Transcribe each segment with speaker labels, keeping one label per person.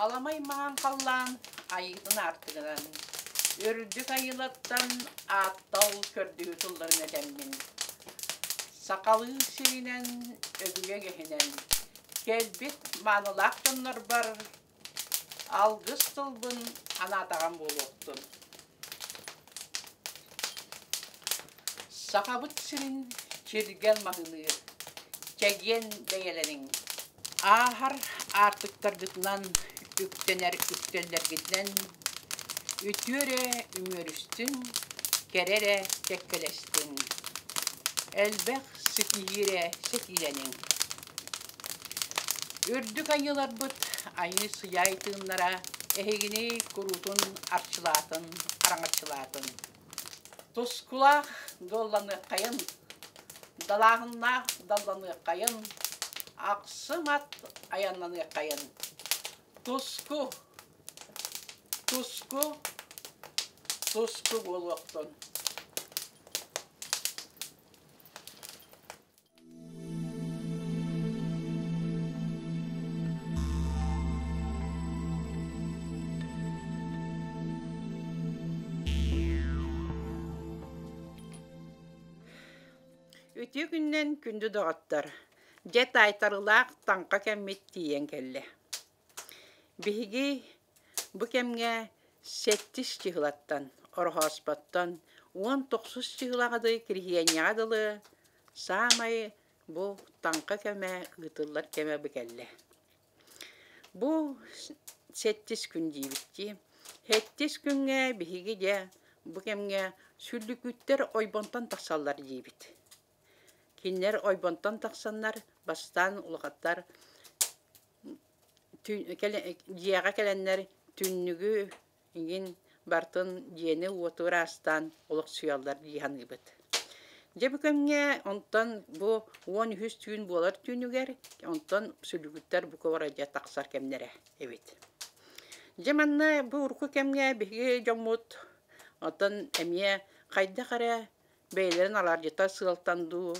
Speaker 1: Аламай маҥан халлаан айыытын аартыгынан, үрдүк айылаттан ааттал көрдөһүү тылларын этэммин, сахалыы сиринэн, өбүгэ үгэһинэн кэлбит маанылаах дьоннорбор алгыс тылбын анаатаҕым буолуохтун. Сахабыт сирин чиргэл маһыныы, чэгиэн бэйэлэниҥ, ааһар аартыктаргытынан үктэнэр үктэллэргитинэн үтүө эрэ үмүөрүстүн, кэрэ эрэ кэккэлэстин, элбэх ситиһии эрэ сэтиилэниҥ. Үрдүк айыыларбыт айыы сыйаай тыыннара эһигини куруутун арчылаатын, араҥаччылаатын. Тускулаах дуолланыаххайын, далааһыннаах далланыаххайын, ахсым ат айаннаныаххайын. Туску, туску, туску буолуохтун. Үтүө күнүнэн күндү доҕоттор! Дьэ таайтарыылаах таҥха кэммит тиийэн кэллэ. Биһиги бу кэмҥэ сэттис чыһылаттан, Ороһооспоттон 19 чыһылаҕа дылы Кириһиэнньэҕэ дылы саамай бу таҥха кэмэ ыытыллар кэмэ бу кэллэ. Бу сэттис күн диибит дии. Сэттис күҥҥэ биһиги дьэ бу кэмҥэ сүллүкүүттэр ойбонтон тахсаллар диибит. Кинилэр ойбонтон тахсаннар бастаан улахаттар дьиэҕэ кэлэннэр түннүгү иҥин барытын дьиэни-уоту ыраастаан олохсуйаллар дии саныыбыт. Дьэ бу кэмҥэ онтон бу 13 түүн буолар түүнүгэр онтон сүлүгүттэр бука дьэ тахсар кэмнэрэ эбит. Дьэ манна бу урукку кэмҥэ биһиги дьоммут оттон эмиэ хайдах эрэ бэйэлэрин алаадьыта сыалтан дуу,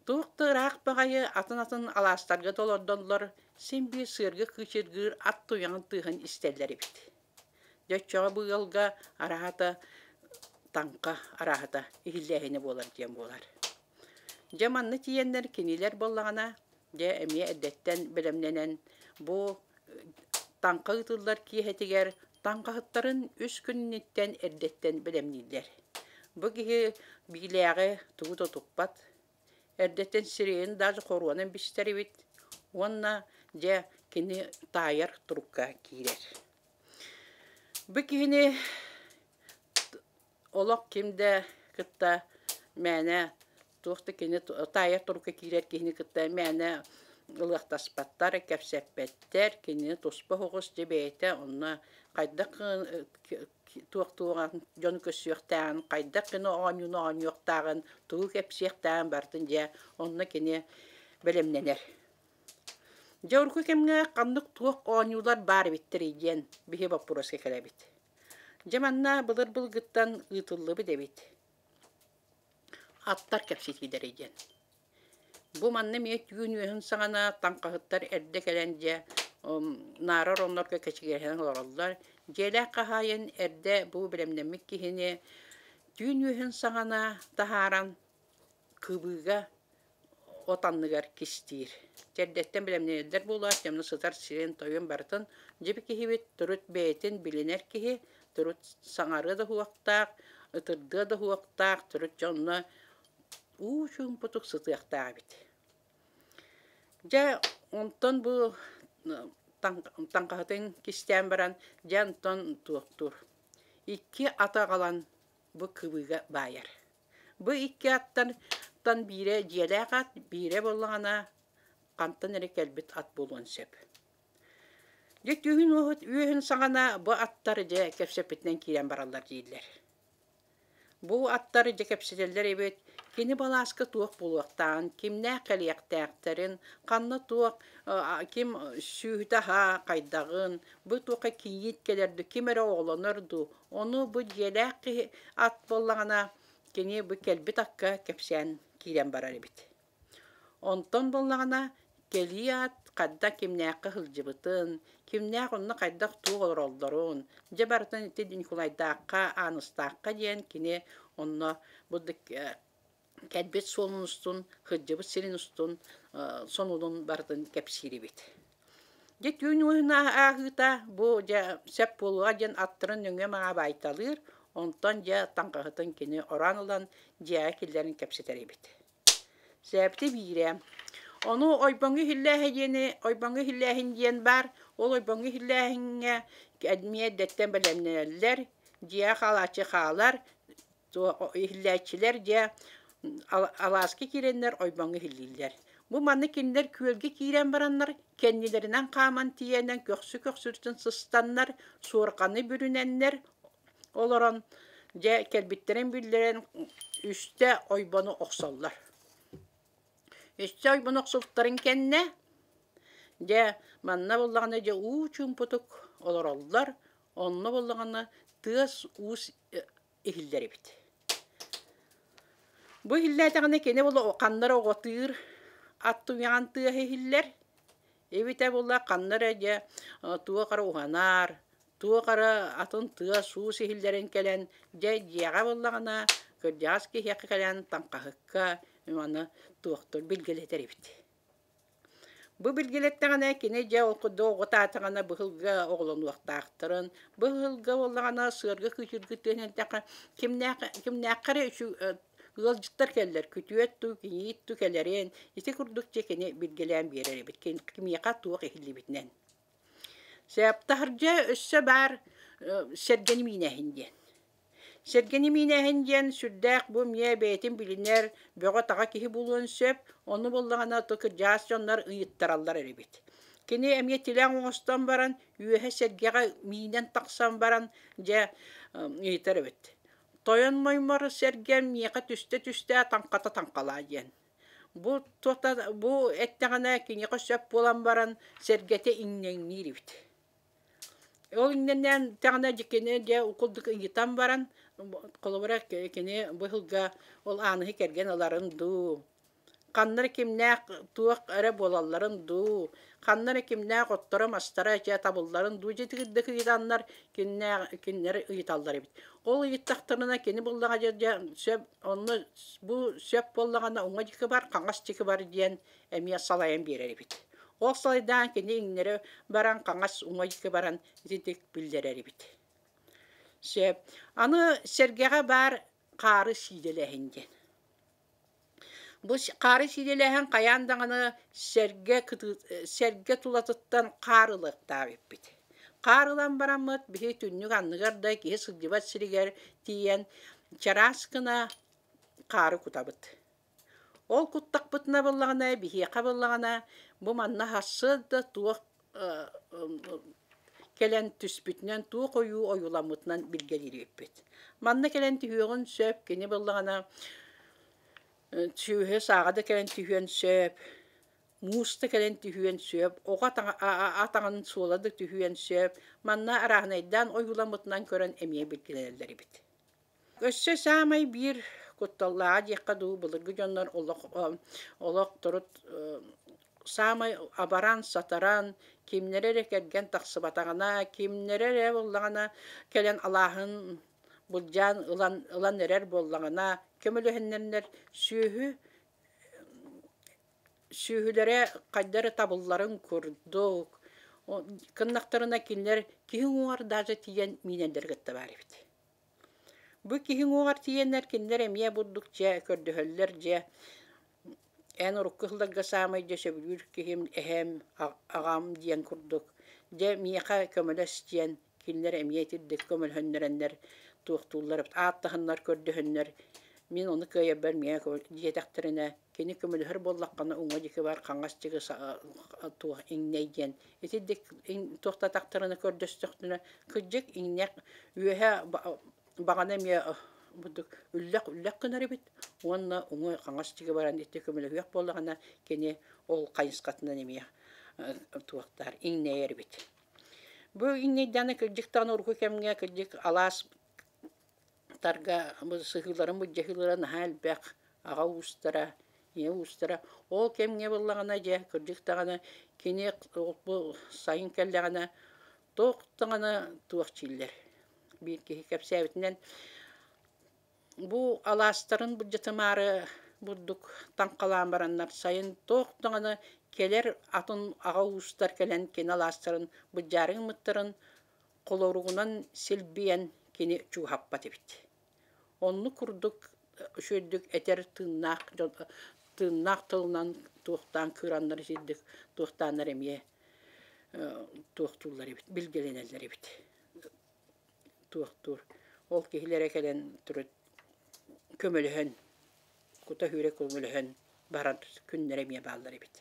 Speaker 1: туох да ыраах баҕайы атын-атын алаастарга да олордоллор, син биир сыарга кыычыргыыр ат туйаҕын тыаһын истэллэр эбит. Дьэ оччоҕо бу ыалга арааһата таҥха арааһата иһиллээһинэ буолар диэн буолар. Дьэ манна тиийэннэр кинилэр буоллаҕына дьэ эмиэ эрдэттэн бэлэмнэнэн бу таҥха ыытыллар киэһэтигэр таҥхаһыттарын үс күнүттэн эрдэттэн бэлэмнииллэр. Бу киһи биилээҕи тугу да туппат, эрдэттэн сирэйин даже хоруонан бистэр эбит уонна дьэ кини таайар турукка киирэр. Бу киһини Олох ким да кытта мээнэ туох да кини таайар турукка киирэр киһини кытта мээнэ ылыахтаспаттар, кэпсэппэттэр, кинини туспа оһоҕос дьэ бэйэтэ онно хайдах туох туоҕа дьону көрсүөхтээҕин, хайдах гына оонньууну оонньуохтааҕын, тугу кэпсиэхтээҕин барытын дьэ онно кини бэлэмнэнэр. Дьэ урукку кэмҥэ ханнык туох оонньуулар баар эбиттэрий диэн биһи боппуруоска кэлэбит. Дьэ манна былыр-былыргыттан ыытыллыбыт эбит аттар кэпсэтиилэрэ диэн. Бу манна эмиэ түүн үөһүн саҕана таҥхаһыттар эрдэ кэлэн дьэ наара ороннорго кэчигирэһэн олороллор. Дьиэлээх хаһаайын эрдэ бу бэлэмнэммит киһини түүн үөһүн саҕана таһааран кыбыыга от анныгар кистиир. Эрдэттэн бэлэмнэнэллэр буолуо, дьоно сытар сирин-тойун барытын дьиби киһибит төрүт бэйэтин билинэр киһи, төрүт саҥарыа да уһуохтаах, ытырдыа да уһуохтаах, төрүт дьонно уу чуумпутук сытыахтаах эбит. Дьэ, онтон бу таҥхаһытын кистээн баран, дьэ онтон туохтуур. Икки аты аҕалан бу кыбыыга баайар. Бу икки аттартан биирэ дьиэлээх ат, биирэ буоллаҕына хантан эрэ кэлбит ат буолуон сөп. Дьэ түүн үөһүн саҕана бу аттар дьэ кэпсэппитинэн киирэн бараллар дииллэр. Бу аттар дьэ кэпсэтэллэр эбит, кини балааска туох буолуохтааҕын, кимнээх кэлиэхтээхтэрин, ханна туох ким сүөһүтэ-аһа хайдаҕын, бу туохха кийиит кэлэр дуу, ким эрэ оҕолонор дуу, Ону бу дьиэлээх киһи ат буоллаҕына, кини бу кэлбит акка кэпсээн киирэн барар эбит. Онтон буоллаҕына, Кэлии аат хайдах кимнээххэ сылдьыбытын, кимнээх онно хайдах туох олороллорун, дьэ барытын ити Ньукулайдаахха, Ааныстаахха диэн кини онно бу кэлбит суолун устун, сылдьыбыт сирин устун сонунун барытын кэпсиир эбит. Дьэ түүн уһун ааһыыта бу дьэ сөп буолуоҕа диэн аттарын нөҥүө маҥаа баайталыыр, онтон дьэ таҥхаһытын кини ороон ылан дьиэҕэ киллэрэн кэпсэтэр эбит. Сээпти биирэ. Ону ойбоҥҥо иһиллээһи диэни ойбоҥҥо иһиллээһин диэн баар. Ол ойбоҥҥо иһиллээһиҥҥэ эмиэ эрдэттэн бэлэмнэнэллэр. Дьиэҕэ хаалааччы хаалар, иһиллээччилэр дьэ алааска киирэннэр ойбоҥҥо иһиллииллэр. Бу манна кинилэр күөлгэ киирэн бараннар кэннилэринэн хааман тиийэннэр көхсү-көхсүрүтүн сыстаннар, суорҕаны бүрүнэннэр олорон дьэ кэлбиттэрин биллэрэн үстэ ойбону охсоллор. Үстэ ойбону охсубуттарын кэннэ дьэ манна буоллаҕына дьэ уу чуумпутук олороллор, онно буоллаҕына тыас-уус иһиллэр эбит. Бу иһиллээтэҕинэ кини була ханна эрэ оҕотыыр ат туйаҕын тыаһа иһиллэр, эбитэ буолла ханна эрэ дьэ туох эрэ уһанар, туох эрэ атын тыас-уус иһиллэрин кэлэн дьэ дьиэҕэ буоллаҕына кырдьаҕас киһиэхэ кэлэн таҥхаһыкка маны туохтур билгэлэтэр эбит. Бу билгэлэттэҕинэ кини дьэ ол курдук оҕотаатаҕына быһылга оҕолонуохтаахтарын, быһылга буоллаҕына сыарга күүтүргүт түһэн кимнээх кимнээххэ эрэ ыалдьыттар кэллэр күтүөт дуу, кийиит дуу кэлэрин ити курдук дьэ кини билгэлээн биэрэр эбит кимиэхэ туох иһиллибитинэн. Сөп таһырдьа өссө баар сэргэни миинээһин диэн. Сэргэни миинээһин диэн сүрдээх бу эмиэ бэйэтин билинэр бөҕө-таҕа киһи буолуон сөп, ону буоллаҕына то кырдьаҕас дьоннор ыйыттараллар эбит. Кини эмиэ тилэх оҥостон баран, үөһэ сэргэҕэ миинэн тахсан баран, дьэ ыйытар эбит: «Тойон Моймор сэргэм миэхэ түстэ-түстэ таҥхата таҥхалаа» диэн. Бу тута бу эттэҕинэ киниэхэ сөп буолан баран сэргэтэ иҥнэҥниир эбит. Ол иннинэн тэҕинэ дьикини дьэ курдук ыйытан баран, холобура кини бу сылга ол ааныһы кэргэн ыларын дуу, ханна эрэ кимнээх туох эрэ буолалларын дуу, ханна эрэ кимнээх отторо-мастара дьэ табылларын дуу дьэ итигирдик ыйытаннар киннээх кинилэр ыйыталлар эбит. Ол ыйыттахтарына кини буллаҕа дьэ дьэ сөп онно бу сөп буоллаҕына уҥа диэки бар, хаҥас диэки бар диэн эмиэ салайан биэрэр эбит. Ол салайдаан кини иҥнэри баран хаҥас уҥа диэки баран итинник биллэрэр эбит. Сөп. Аны сэргэҕэ баар хаары сиидэлээһин диэн. Бу хаары сиидэлээһин хайаан даҕаны сэргэ кытыы сэргэ тулатыттан хаар ылыахтаах эбиппит. Хаар ылан бараммыт биһи түннүк анныгар да киһи сылдьыбат сиригэр тиийэн чараас гына хаары кутабыт. Ол куттахпытына буоллаҕына, биһиэхэ буоллаҕына, бу манна сарсыарда туох кэлэн түспүтүнэн, туох ойуу ойууламмытынан билгэлиир эбиппит. Манна кэлэн түһүөҕүн сөп, кини буоллаҕына сүөһү сааҕа да кэлэн түһүөн сөп, муус да кэлэн түһүөн сөп, оҕо атаҕын суола да түһүөн сөп. Манна арааһынайдаан ойууламмытынан көрөн эмиэ билгэлэнэллэр эбит. Өссө саамай биир кутталлааҕа диэххэ дуу, былыргы дьоннор олох олох турут саамай абаран-сатаран, кимнэрэ эрэ кэргэн тахсыбатаҕына, кимнэрэ эрэ буоллаҕына кэлэн алааһын былдьаан ылан ылан эрэр буоллаҕына, көмөлөһөннөрнөр сүөһү сүөһүлэрэ хайда эрэ табылларын курдук, гыннахтарына кинилэр киһи уҥуоҕар даже тиийэн миинэллэрэ кытта баар эбит. Бу киһи уҥуоҕар тиийэннэр кинилэр эмиэ бурдук дьэ көрдөһөллөр дьэ эн урукку сылларга саамай дьэ сөбүлүүр киһим эһэм, аҕам диэн курдук дьэ миэхэ көмөлөс диэн кинилэр эмиэ итирдик көмөлөһөннөрөннөр туохтууллар эбит ааттаһаннар көрдөһөннөр мин ону кыайарбар миэхэ диэтэхтэринэ кини көмөлөһөр буоллаххына уҥа диэки бар хаҥас диэки туох иҥнэй диэн итирдик туохтатахтарына көрдөстөхтүнэ кырдьык иҥнэх үөһэ баҕана эмиэ бурдук үллэх-үллэх гынар эбит уонна уҥа хаҥас диэки баран ити көмөлөһүөх буоллаҕына кини ол хайысхатынан эмиэ туохтаар иҥнэйэр эбит. Бу иҥнэйдэҕинэ кырдьык даҕаны урукку кэмҥэ кырдьык алаас тарга сыһыыларын былдьаһыылара наһаа элбэх аҕа уустара. Ийэ уустара ол кэмҥэ буоллаҕына дьэ кырдьык даҕаны кини бу сайын кэллэҕинэ туох даҕаны туох дииллэр. Биир киһи кэпсээбитинэн бу алаастарын былдьатымаары бурдук таҥхалаан бараннар сайын туох даҕаны кэлэр атын аҕа уустар кэлэн кини алаастарын быдьаары гыммыттарын холоругунан силбийэн кини чугаһаппат эбит. Оннук курдук үчүгэйдик этэр тыыннаах дьон тыыннаах тылынан туохтаан кыыраннар итирдик туохтааннар эмиэ туохтууллар эбит, билгэлэнэллэр эбит. Туохтуур. Ол киһилэрэ кэлэн төрүт көмөлөһөн, кута-сүүрэ көмөлөһөн баран күннэрэ эмиэ бааллар эбит.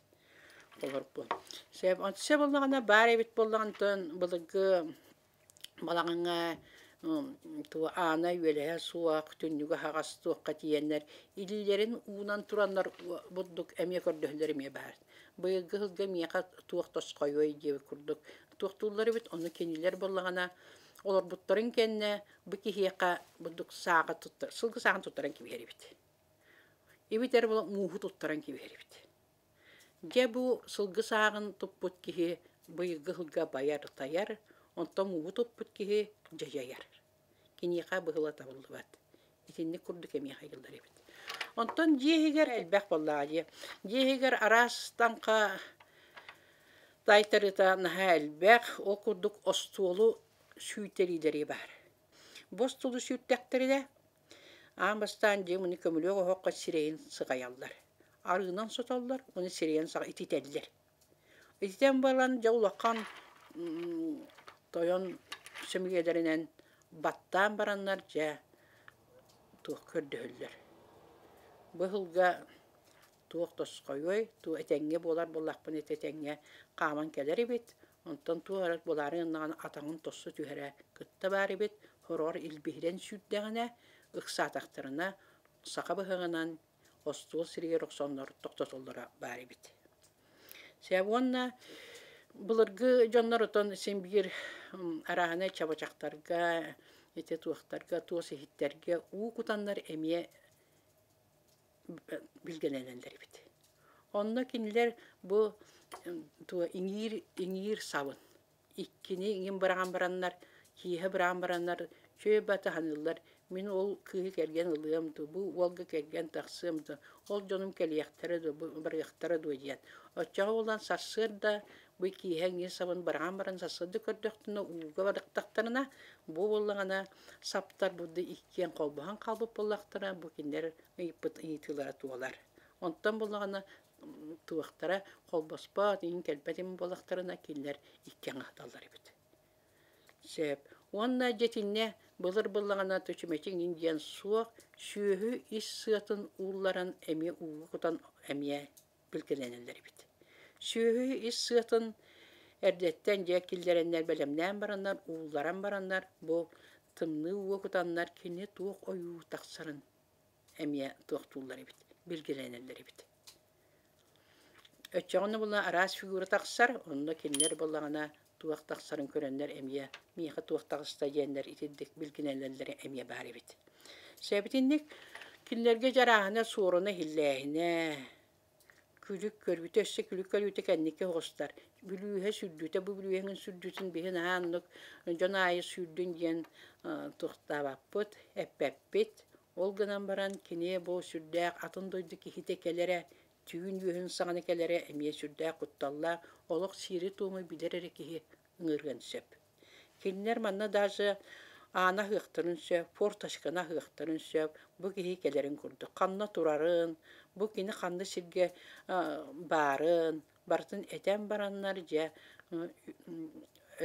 Speaker 1: Олорбун. Сөп, онтуса буоллаҕына баар эбит буоллаҕынтан былыргы балаҕаҥҥа туох аана үөлэһэ суох, түннүгэ аһаҕас туохха тиийэннэр илиилэрин уунан тураннар бурдук эмиэ көрдөһөллөр эмиэ баар. Быйылгы сылга миэхэ туох тосхойуой диэбит курдук туохтууллар эбит, ону кинилэр буоллаҕына олорбуттарын кэннэ бу киһиэхэ бурдук сааҕа туттар, сылгы сааҕын туттаран кэбиһэр эбит. Эбэтэр мууһу туттаран кэбиһэр эбит. Дьэ бу сылгы сааҕын туппут киһи быйылгы сылга байар-тайар, онтон мууһу туппут киһи дьадьайар. Киниэхэ быһыла табыллыбат. Итинник курдук эмиэ айыллар эбит. Онтон дьиэ иһигэр элбэх буоллаҕа дии. Дьиэ иһигэр араас таҥха таайтарыыта наһаа элбэх. Ол курдук остуолу сүүйтэриилэри баар. Бу остуолу сүүртэхтэринэ аан бастаан дьиэ муну көмүлүөк оһоххо сирэйин сыҕайаллар. Арыынан сотоллор уонна сирэйин саҕа ититэллэр. Ититэн баран дьэ улахан тойон сөмүйэлэринэн баттаан бараннар дьэ туох көрдөһөллөр. Бу ыһылга туох тосхойуой, туох этэҥҥэ буолар буоллахпына ити этэҥҥэ хааман кэлэр эбит, онтон туох эрэ буолаары гыннаҕына атаҕын тосто түһэрэ кытта баар эбит, хороҕор илбиһирэн сүүрдэҕинэ, ыксаатахтарына саха быһаҕынан остуол сиригэр охсоннор тохтотоллоро баар эбит. Сэ уонна былыргы дьоннор отон син биир арааһынай чабычахтарга, ити туохтарга, туос иһиттэргэ уу кутаннар эмиэ билгэлэнэллэр эбит. Онно кинилэр бу туо иҥиир иҥиир сабын иккини иҥин быраҕан бараннар, киэһэ быраҕан бараннар чүө батыһаныллар. Мин ол кыыһы кэргэн ылыам дуу, бу уолга кэргэн тахсыам дуу, ол дьонум кэлиэхтэрэ дуо, барыахтара дуо диэн. Оччоҕо буолан сарсыарда бу киэһэ иҥиир сабын быраҕан баран сарсыарда көрдөхтүнэ ууга барыктахтарына, бу буоллаҕына саптар бурду иккиэн холбоһон хаалбыт буоллахтара, бу кинилэр ыйыппыт ыйытыылара туолар. Онтон буоллаҕына туохтара холбоспот, иҥин кэлбэт им буоллахтарына кинилэр икки аҥааталлар эбит. Сөп. Уонна дьэ итиннэ былыр быллаҕына чүмэчи иҥин диэн суох, сүөһү ис сыатын уулларан эмиэ ууга кутан эмиэ билгэлэнэллэр эбит. Сүөһү ис сыатын эрдэттэн дьэ киллэрэннэр бэлэмнээн бараннар, уулларан бараннар бу тымныы ууга кутаннар кини туох ойуу тахсарын эмиэ туохтууллар эбит, билгэлэнэллэр эбит. Оччоҕуна була араас фигура тахсар, онно кинилэр буоллаҕына туох тахсарын көрөннөр эмиэ миэхэ туох таҕыста диэннэр итирдик билгинэллэрэ эмиэ баар эбит. Сөбүтинник кинилэргэ дьарааһына суоруна иһиллээһинэ, күлүк көрүүтэ өссө күлүк көрүүтэ кэнники оҕустар. Бүлүүһэ сүрдүүтэ бу бүлүүһэҥин сүрдүүтүн биһи наһаа оннук дьон аайы сүүрдүн диэн туохтаабаппыт, эппэппит. Ол гынан баран кини бу сүрдээх атын дойду киһитэ кэлэрэ, түүн үөһүн саҕана кэлэрэ эмиэ сүрдээх кутталлаах, олох сиэри-туому билэр эрэ киһи ыҥырыан сөп. Кинилэр манна даже ааны аһыахтарын сөп, форточканы аһыахтарын сөп, бу киһи кэлэрин курдук. Ханна турарын, бу кини ханна сиргэ баарын барытын этэн бараннар дьэ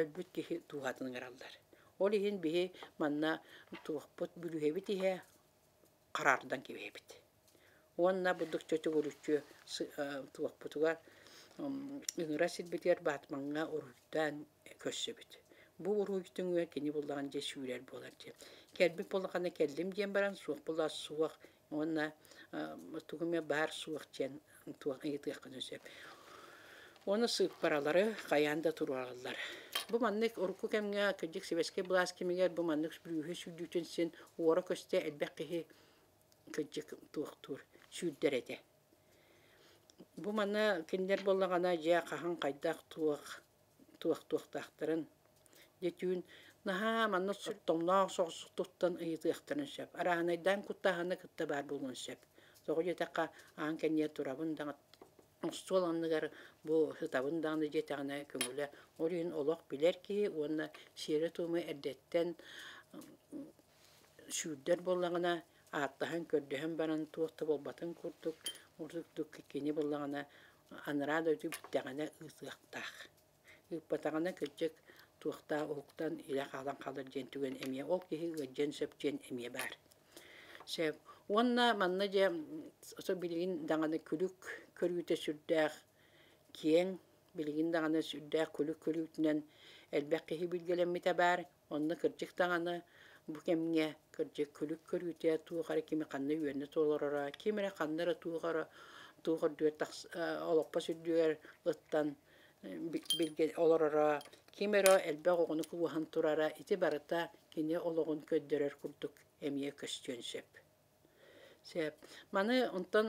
Speaker 1: өлбүт киһи дууһатын ыҥыраллар. Ол иһин биһи манна туохпут бүлүүһэбит иһэ хараардан кэбиһэбит. Уонна бурдук чөчөгүрүччү туохпутугар ыҥыра сирбитигэр Баатмаҥҥа уруһуйдаан көрсөбүт. Бу уруһуй түҥүгэр кини буллаҕын дьэ сүүрэр буолар диэн. Кэлбит буоллаххына кэллим диэн баран суох буоллар суох уонна тугу эмэ баар суох диэн туох ыйытыаххын сөп. Уонна сыыппаралары хайаан да туруораллар. Бу маннык урукку кэмҥэ кырдьык сэбиэскэй былаас кэмигэр бу маннык бүрүүһэ сүүрдүүтүн син уора-көстө элбэх киһи кырдьык туохтуур сүүрдэр этэ. Бу манна кинилэр буоллаҕына дьиэ хаһан хайдах туох туох туохтаахтарын дьэ түүн наһаа манна тоҥноох соҕус туттан ыйытыахтарын сөп. Арааһынайдаан куттааһына кытта баар буолуон сөп. Тоҕо диэтэххэ аан кэннигэр турабын даҕаны остуол анныгар бу сытабын даҕаны диэтэҕинэ көҥүлэ. Ол иһин олох билэр киһи уонна сиэрэ-туома эрдэттэн сүүрдэр буоллаҕына ааттаһан көрдөһөн баран туох да буолбатын курдук урдук кини буоллаҕына анараа дойду бүттэҕинэ ыытыахтаах. Ыыппатаҕына кырдьык туохтаах уһуктан илэ хаалан хаалар диэн түгэн эмиэ ол киһи ыалдьыан сөп диэн эмиэ баар. Сөп. Уонна манна дьэ билигин даҕаны күлүк көрүүтэ сүрдээх киэҥ, билигин даҕаны сүрдээх күлүк көрүүтүнэн элбэх киһи билгэлэммитэ баар. Онно кырдьык даҕаны бу кэмҥэ кырдьык күлүк көрүүтэ туох эрэ кими ханна үөрэнэ толороро, ким эрэ ханна эрэ туох эрэ туох үрдүгэр тахс олоппос үрдүгэр ыттан билгэ олороро, ким эрэ элбэх оҕону кууһан турара ити барыта кини олоҕун көрдөрөр курдук эмиэ көстүөн сөп. Сөп. Маны онтон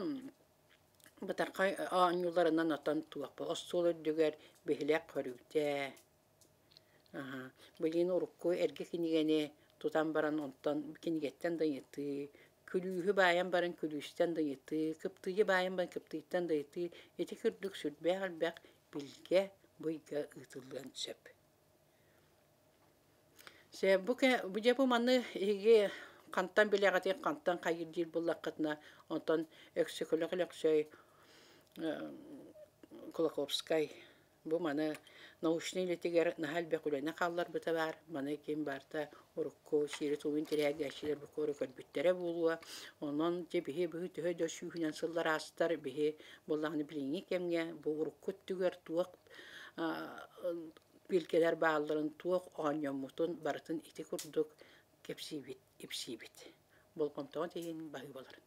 Speaker 1: бытархай оонньууларынан отон туох остуол үрдүгэр биһилэх көрүүтэ, Билигин урукку эргэ кинигэни тутан баран онтон кинигэттэн да ыйытыы, күлүүһү баайан баран күлүүстэн да ыйытыы, кыптыыйы баайан баран кыптыыйтан да ыйытыы ити курдук сүрдээх элбэх билгэ бу ыйга ыытыллыан сөп. Бу дьэ бу маны эһиги хантан билэҕитий, хантан хайыыр диир буоллаххытына, онтон Өксөкүлэх Өлөксөй Кулаковскай Бу маны научнай үлэтигэр наһаа элбэх үлэни хаалларбыта баар. Маны ким барыта урукку сиэри-туомун тирээгээччилэр бу көрбүттэрэ буолуо. Онон дьэ биһи быһыы төһө да сүүһүнэн сыллар аастар биһи буоллаҕына билиҥҥи кэмҥэ бу урукку өттүгэр туох билгэлэр баалларын, туох оонньоммутун барытын ити курдук кэпсиибит, ипсиибит. Болҕомтоҕо тиийэн баһыы боларын.